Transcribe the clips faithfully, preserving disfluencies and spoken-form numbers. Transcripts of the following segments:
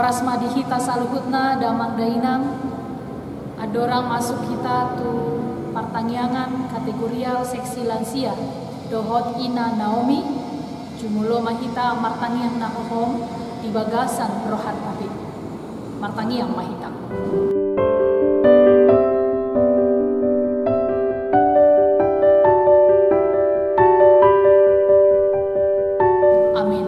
Horas ma di hita saluhutna damang dainang. Andorang masuk hita tu partangiangan kategorial seksi lansia dohot Ina Naomi, jumolo ma hita martangiang na hohom di bagasan rohanta pe. Martangiang ma hita. Amin.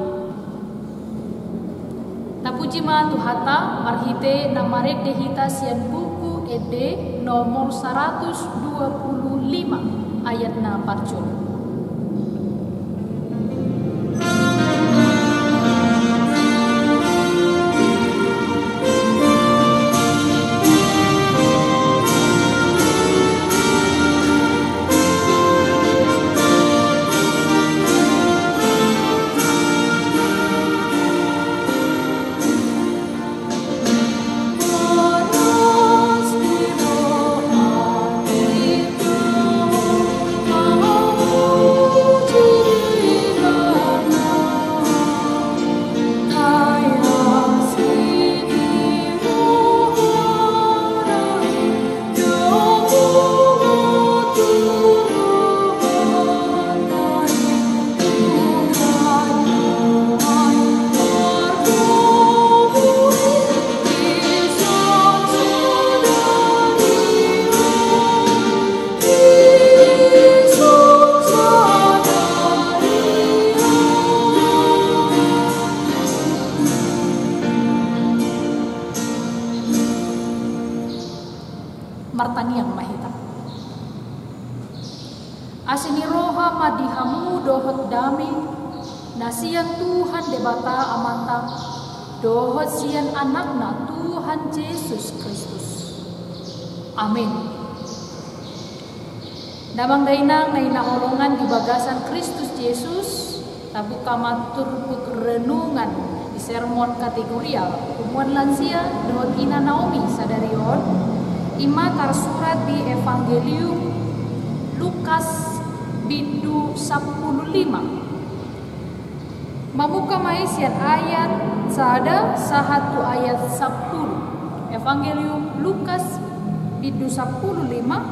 Tapuji ma Tuhanta, marhite na marende hita sian Buku Ende nomor saratus dua pulu lima, ayat na parjolo. Martangiang ma hita. Asi ni roha ma di hamu dohot dame na sian Tuhan Debata Amanta dohot sian Anakna Tuhan Jesus Kristus. Amin. Damang dainang na hinaholongan di bagasan Kristus Jesus, tabuka ma turpuk renungan di sermon kategorial punguan lansia dohot Ina Naomi sadari on, i ma tarsurat di Evangelium Lukas bindu sampulu lima. Mamungka ma i sian ayat sada sahat tu ayat sampulu. Evangelium Lukas bindu sampulu lima,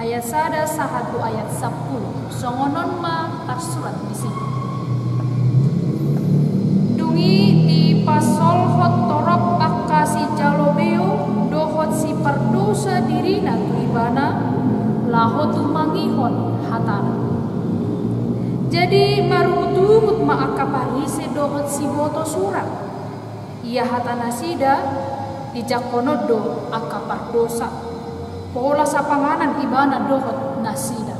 ayat sada sahat tu ayat sampulu. Songon on ma tarsurat disi. Dung i dipasolhot torop angka sijalo beo dohot sipardosa dirina tu Ibana, laho tumangihon hatana. Jadi marungutungut ma angka Parise dohot siboto surat. Ia hata nasida, dijangkon on do angka pardosa, pola sapanganan Ibana dohot nasida.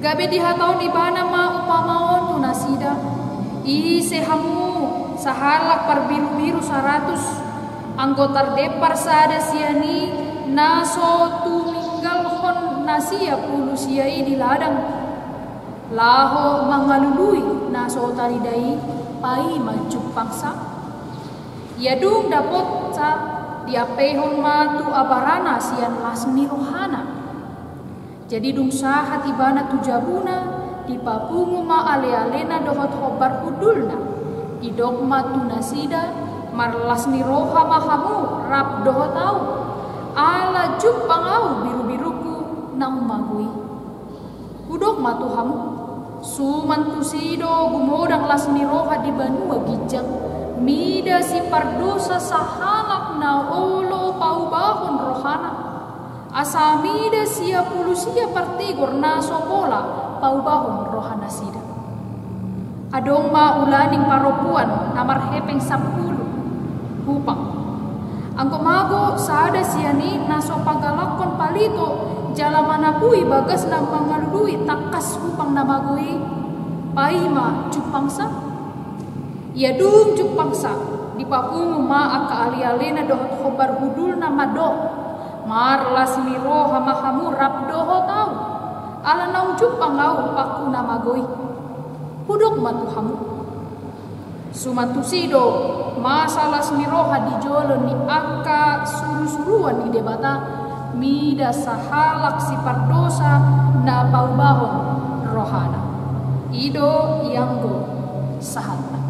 Gabe dihatahon Ibana ma umpama on tu nasida: Ise hamu, sahalak parbirubiru saratus, anggo tardempar sada sian i, na so tuminggalhon na sia pulu sia i di ladang, laho mangalului na so tarida i, paima jumpangsa? Ia dung dapotsa, diampeihon ma tu abarana sian las ni rohana. Jadi dung sahat ibana tu jabuna, dipapungu ma alealena dohot hombar hundulna. Didok ma tu nasida: Marlas ni roha ma hamu rap dohot ahu, ala jumpang ahu birubirungku naung mago i. Hudok ma tu hamu: Suman tusi do gumodang las ni roha di banua ginjang, mida sipardosa sahalak na olo paubahon rohana, asa mida sia pulu sia partigor na so pola paubahon rohanasida. Adong ma ulaning parompuan na marhepeng sampulu hupang. Anggo mago sada sian i na so pagalakkon palito jala manapui bagasna mangalului tangkas hupang na mago i, paima jumpangsa? Ia dung jumpangsa, dipapungu ma angka alealena dohot hombar hundulna mandok: Marlas ni roha ma hamu rap dohot ahu, ala naung jumpang ahu pangku na mago i. Hudok ma tu hamu: Suman tusi do masa las ni roha di jolo ni angka surusuruan ni Debata, mida sahalak sipardosa na paubahon rohana. I do ianggo sahatna.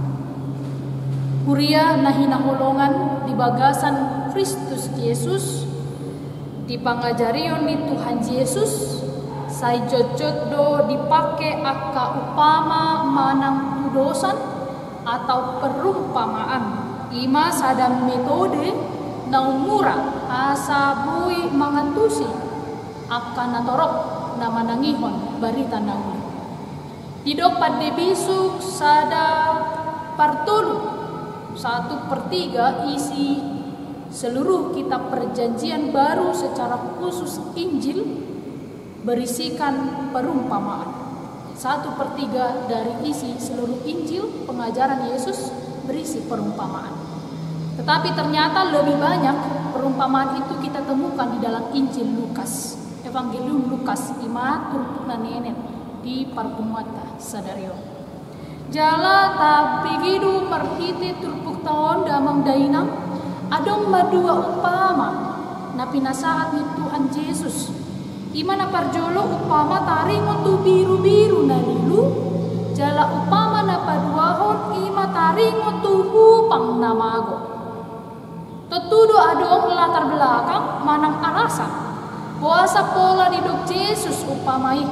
Huria na hinaholongan di bagasan Kristus Jesus, di pangajarion ni Tuhan Jesus, sai jotjot do dipake angka umpama manang tudosan atau perumpamaan. I ma sada metode na umura asa boi mangantusi angka natorop na manangihon barita na uli. Didok Pande Bisuk sada par tolu, satu per tiga isi seluruh kitab Perjanjian Baru, secara khusus Injil, berisikan perumpamaan. Satu per tiga dari isi seluruh Injil, pengajaran Yesus, berisi perumpamaan. Tetapi ternyata lebih banyak perumpamaan itu kita temukan di dalam Injil Lukas. Evangelium Lukas, i ma turpuk na nenen di parpunguanta sadari on. Jala tabegitu marhite turpukta on, damang dainang, adong ma dua umpama na pinasahat ni Tuhan Jesus. I ma na parjolo umpama taringot tu birubiru na lilu, jala umpama na paduahon i ma taringot tu hupang na mago. Tontu do adong latar belakang manang alasan boasa pola didok Jesus umpama i.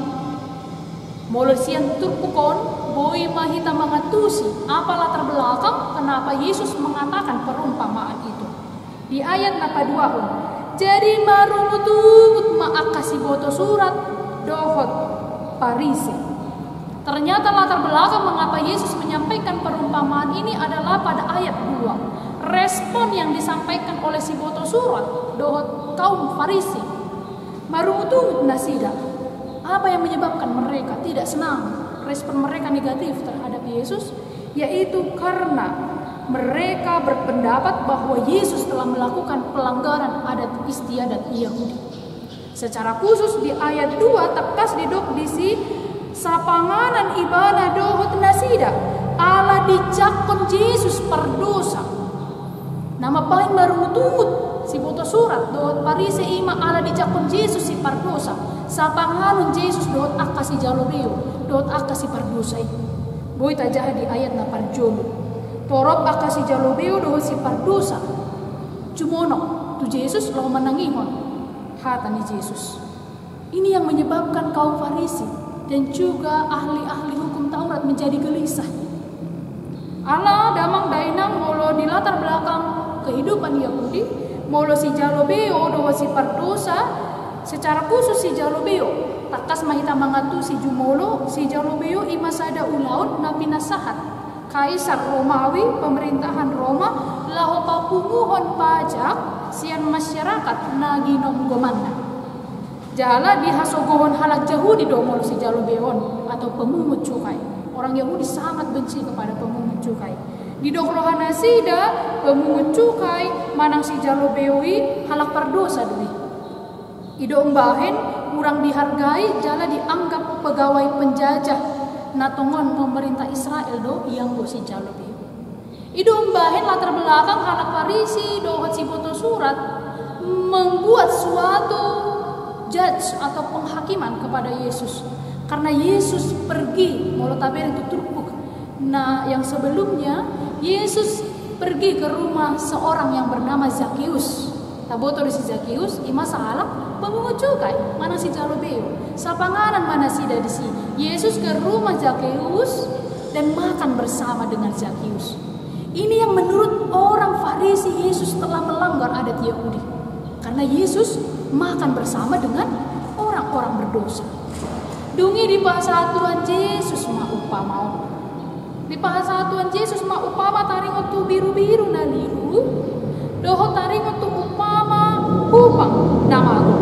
Molo sian turpuk on, boi ma hita mangantusi apa latar belakang kenapa Yesus mengatakan perumpamaan itu. Di ayat na paduahon, jadi marungutungut ma angka siboto surat dohot Parise. Ternyata latar belakang mengapa Yesus menyampaikan perumpamaan ini adalah pada ayat dua. Respon yang disampaikan oleh siboto surat dohot kaum Farisi. Marungutungut nasida. Apa yang menyebabkan mereka tidak senang? Respon mereka negatif terhadap Yesus, yaitu karena mereka berpendapat bahwa Yesus telah melakukan pelanggaran adat istiadat Yahudi. Secara khusus di ayat dua tangkas didok disi, sapanganon ibana dohot nasida, ala dijangkon Jesus pardosa. Na mambahen marungutungut siboto surat dohot Parise i ma ala dijangkon Jesus sipardosa. Sapanganon Jesus dohot angka sijalo beo dohot angka sipardosa i. Boi tajaha di ayat na parjolo. Torop angka sijalo beo dohot sipardosa jumonok tu Jesus laho manangihon hata ni Jesus. Ini yang menyebabkan kaum Farisi dan juga ahli-ahli hukum Taurat menjadi gelisah. Ala damang dainang, molo di latar belakang kehidupan Yahudi, molo sijalo beo dohot sipardosa, secara khusus sijalo beo, tangkas ma hita mangantusi jumolo, sijalo beo i ma sada ulaon na pinasahat Kaisar Romawi, pemerintahan Roma, laho papunguhon pajak sian masyarakat na ginomgomanna. Jala dihasogohon halak Jahudi do molo sijalo beo on, atau pemungut cukai. Orang Yahudi sangat benci kepada pemungut cukai. Didok roha nasida, pemungut cukai manang sijalo beo i halak pardosa do i. I do umbahen hurang dihargai jala dianggap pegawai penjajah na tongon memerintah Israel do ianggo sijalo beo. I do umbahen latar belakang halak Farisi dohot siboto surat membuat suatu judge atau penghakiman kepada Yesus. Karena Yesus pergi, molo tabereng tu turpuk na yang sebelumnya, Yesus pergi ke rumah seorang yang bernama Zakeus. Taboto do si Zakeus, i ma sahalak pemungut cukai, manang sijalo beo. Sapanganon ma nasida disi. Yesus ke rumah Zakeus dan makan bersama dengan Zakeus. Ini yang menurut orang Farisi Yesus telah melanggar adat Yahudi. Karena Yesus makan bersama dengan orang-orang berdosa. Dung i dipasahat Tuhan Jesus ma umpama on. Dipasahat Tuhan Jesus ma umpama taringot tu birubiru na lilu, dohot taringot tu umpama hupang na mago.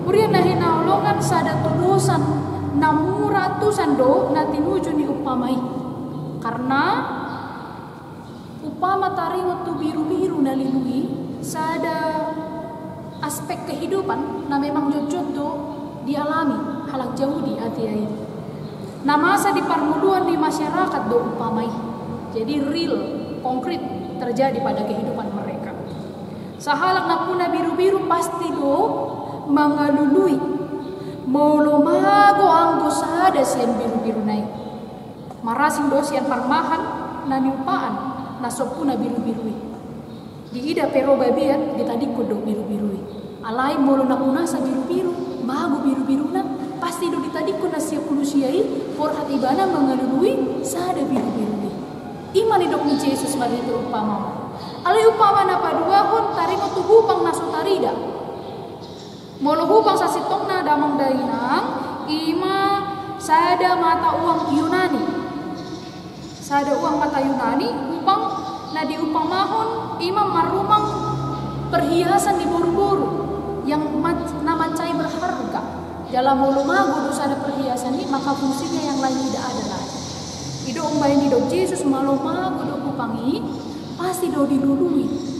Huria na hinaholongan, sada tudosan na mura tusan do na tinuju ni umpama i. Karena umpama taringot tu birubiru na lilu i, sada aspek kehidupan na memang jotjot do dialami halak Jahudi atia i. Na masa di parngoluan ni masyarakat do umpama i. Jadi real, konkret terjadi pada kehidupan mereka. Sahalak nampuna birubiru pasti do mangalului molo mago anggo sada sian birubiruna i. Marasing do sian parmahan na niumpaan na sompuna birubiru i. Diida pe ro babiat, ditadingkon do birubiru i. Alai molo na punasa birubiru, mago birubiruna, pasti do ditadingkon na siapulu sia i, borhat ibana mangalului sada birubiru i. I ma nidok ni Jesus marhite umpama on. Alai umpama na paduahon taringot tu hupang na so tarida. Molo hupang sasintongna damang dainang, i ma sada mata uang Yunani. Sada uang mata Yunani, hupang na diumpamahon i ma marhumang perhiasan ni boruboru yang mac-, na mansai berharga. Jala molo mago do sada perhiasan i, maka fungsinya yang lain tidak ada lagi. I do umbahen didok Jesus, molo mago do hupang i, pasti do dilului.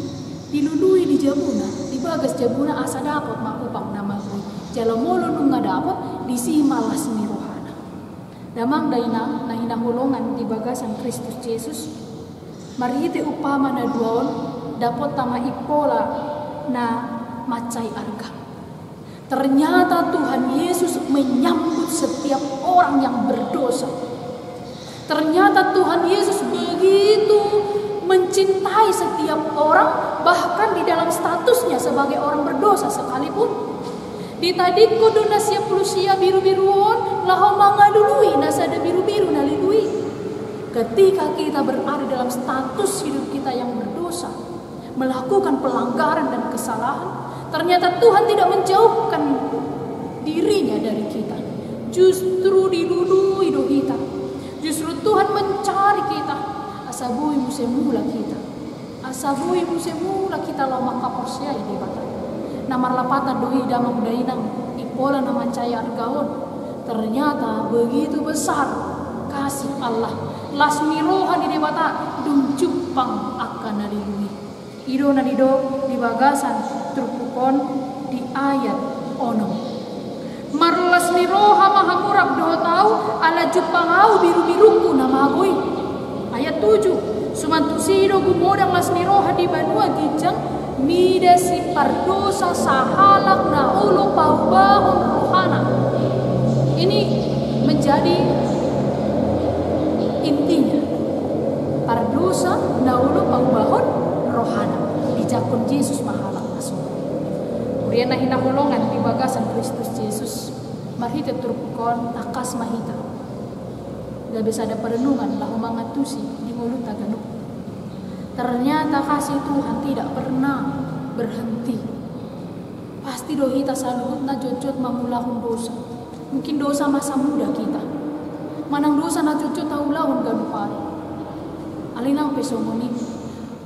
Dilului di jabuna, di bagas jabuna asa dapot ma hupang na mago i. Jala molo nunga dapot, disi ma las ni rohana. Damang dainang na hinaholongan di bagasan Kristus Jesus, marhite umpama na dua on, dapotta ma impola na mansai arga. Ternyata Tuhan Yesus menyambut setiap orang yang berdosa. Ternyata Tuhan Yesus begitu mencintai setiap orang, bahkan di dalam statusnya sebagai orang berdosa sekalipun. Ditadingkon do na siapulu sia birubiru on, laho mangalului na sada birubiru na lilu i. Ketika kita berada dalam status hidup kita yang berdosa, melakukan pelanggaran dan kesalahan, ternyata Tuhan tidak menjauhkan dirinya dari kita. Justru dilului do hita. Justru Tuhan mencari kita. Asa boi muse mulak hita. Asa boi muse mulak hita laho mangkaporseai Debata. Na marlapatan do i damang dainang, impola na mansai arga on. Ternyata begitu besar kasih Allah. Las ni roha ni Debata dung jumpang angka na lilu i. I do na nidok di bagasan turpuk on di ayat onom. Marlas ni roha ma hamu rap dohot ahu, ala jumpang ahu birubirungku na mago i. Ayat tujuh. Suman tusi do gumodang las ni roha di banua ginjang, mida sipardosa sahalak na olo paubahon rohana. Ini menjadi intinya. Pardosa na olo paubahon rohana. Dijangkon Jesus ma halak na songon i. Huria na hinaholongan di bagasan Kristus Jesus, marhite turpuk on tangkas ma hita gabe sada perenungan laho mangantusi di ngolunta ganup. Ternyata kasih Tuhan tidak pernah berhenti. Pasti do hita saluhutna jotjot mangulahon dosa. Mungkin dosa masa muda kita. Manang dosa na jotjot taulahon ganup ari. Alai nang pe songon i.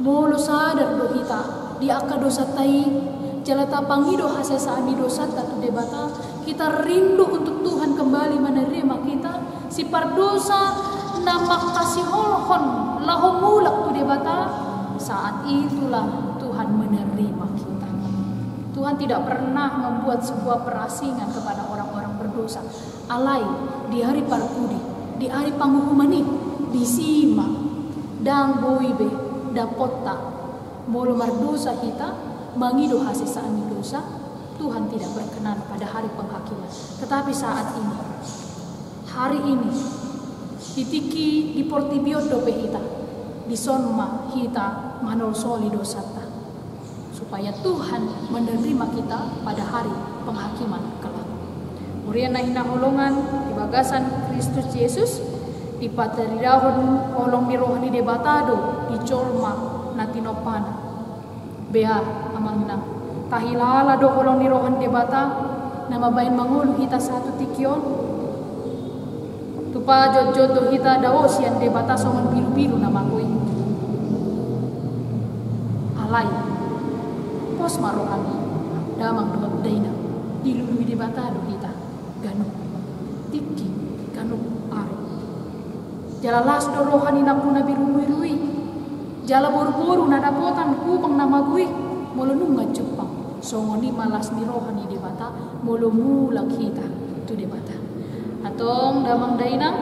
Molo sadar do hita di angka dosanta i, jala tapangido hasesaan ni dosanta tu Debata, kita rindu untuk Tuhan kembali menerima kita, sipardosa na mangkasiholhon laho mulak tu Debata, saat itulah Tuhan menerima kita. Tuhan tidak pernah membuat sebuah perasingan kepada orang-orang berdosa. Alai, di ari parpudi, di ari panguhuman i, disi ma, ndang boi be dapotta. Molo mardosa hita, mangido hasesaan ni dosa, Tuhan tidak berkenan pada hari penghakiman. Tetapi saat ini, hari ini, di tingki di portibi on dope hita, dison ma hita manolsoli dosanta. Supaya Tuhan menerima kita pada hari penghakiman kelak. Huria na hinaholongan di bagasan Kristus Jesus, dipataridahon holong ni roha ni Debata do di jolma na tinompana. Bea, amang inang, tahilala do holong ni roha ni Debata na mambahen mangolu hita sahat tu tingki on. Tupa jotjot do hita dao sian Debata songon birubiru na mago i. Alai, pos ma rohami, damang dohot dainang, dilului Debata do hita ganup tingki, ganup ari. Jala las do roha ni nampuna birubiru i. Jala boruboru na dapotan hupang na mago i, molo nunga jumpang. Songon i ma las ni roha ni Debata, molo mulak hita tu Debata. Antong damang dainang,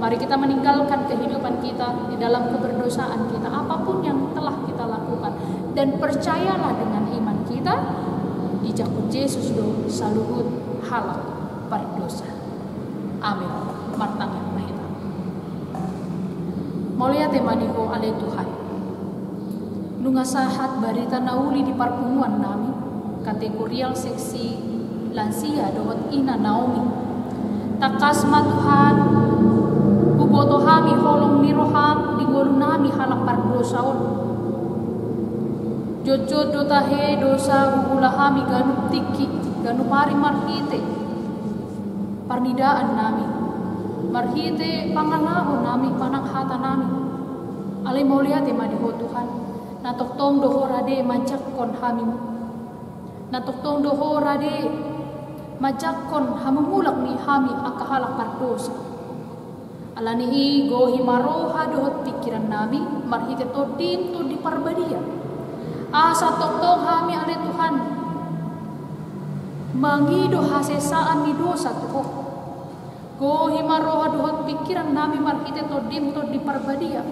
mari kita meninggalkan kehidupan kita di dalam keberdosaan kita, apapun yang telah kita lakukan. Dan percayalah dengan iman kita, dijangkon Jesus do saluhut halak pardosa. Amin. Martangiang ma hita. Mauliate ma di Ho ale Tuhan. Nunga sahat barita na uli di parpunguan nami, kategorial seksi lansia dohot ina Naomi. Tangkas ma Tuhan, huboto hami holong ni roham di ngolu nami halak pardosa on. Jotjot do tahe dosa huula hami ganup tingki, ganup ari marhite parnidaan nami, marhite pangalaho nami manang hata nami. Alai mauliate ma di Ho Tuhan, na tongtong do Ho rade manjangkon hami, na tongtong do Ho rade manjangkon hamumulak ni hami angka halak pardosa. Alani i gohi ma roha dohot pingkiran nami marhite Tondim Tondi Parbadia, asa tongtong hami ale Tuhan mangido hasesaan ni dosa tu Ho. Gohi ma roha dohot pingkiran nami marhite Tondim Tondi Parbadia,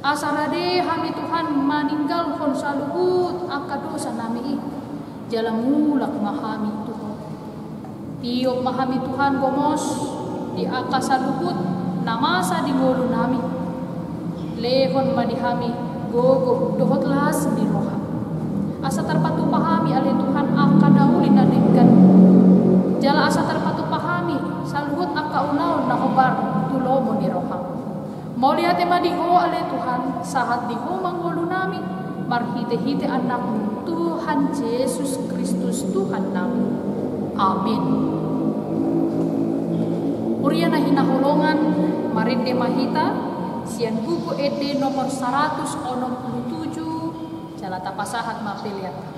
asa rade hami Tuhan maninggalhon saluhut angka dosa nami i, jala mulak ma hami tu Ho. Tiop ma hami Tuhan gomos di angka saluhut na masa di ngolu nami. Lehon ma di hami gogo dohot las ni roha, asa tarpatupa hami ale Tuhan angka na uli na denggan, jala asa tarpatupa hami saluhut angka ulaon na hombar tu lomo ni roham. Mauliate ma di Ho ale Tuhan, sahat di Ho ma ngolu nami, marhitehite Anakmu Tuhan Jesus Kristus Tuhan nami. Amin. Huria na hinaholongan, marende ma hita sian Buku Ende nomor saratus onom pulu tuju, jala tapasahat ma pelean.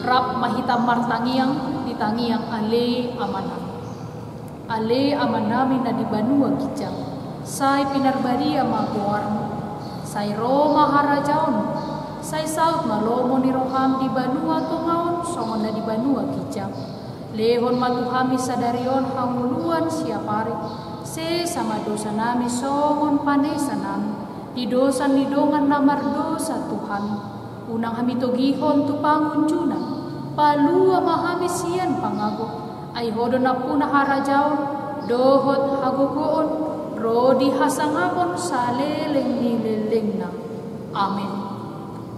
Rap ma hita martangiang di tangiang. Ale Amanami. Ale Amanami na di banua ginjang, sai pinarbadia ma goarmu. Sai ro ma harajaonmu. Sai saut ma lomo ni roham di banua tonga on songon na di banua ginjang. Lehon ma tu hami sadari on hangoluan siapari. Sesa ma dosanami songon panesanami di dosa ni dongan na mardosa tu hami. Unang hami togihon tu pangunjunan. Palua ma hami sian pangago. Ai Ho do nampuna harajaon dohot hagogoon ro di hasangapon saleleng ni lelengna. Amen.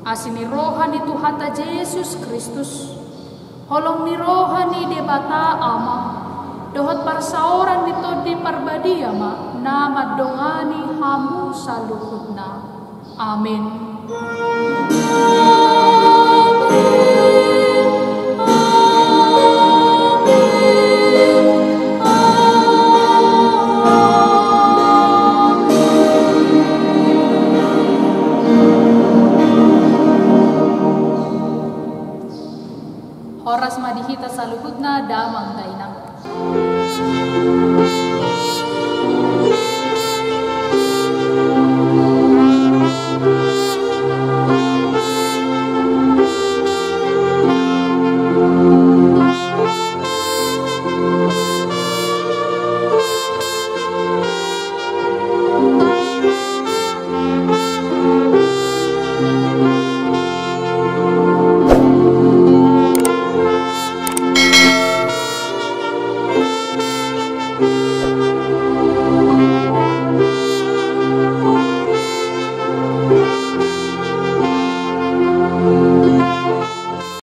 Asi ni roha ni Tuhanta Jesus Kristus, holong ni roha ni Debata Ama, dohot parsaoran ni Tondi Parbadia ma na mandongani hamu saluhutna. Amen. Horas ma di hita saluhutna, damang dainang.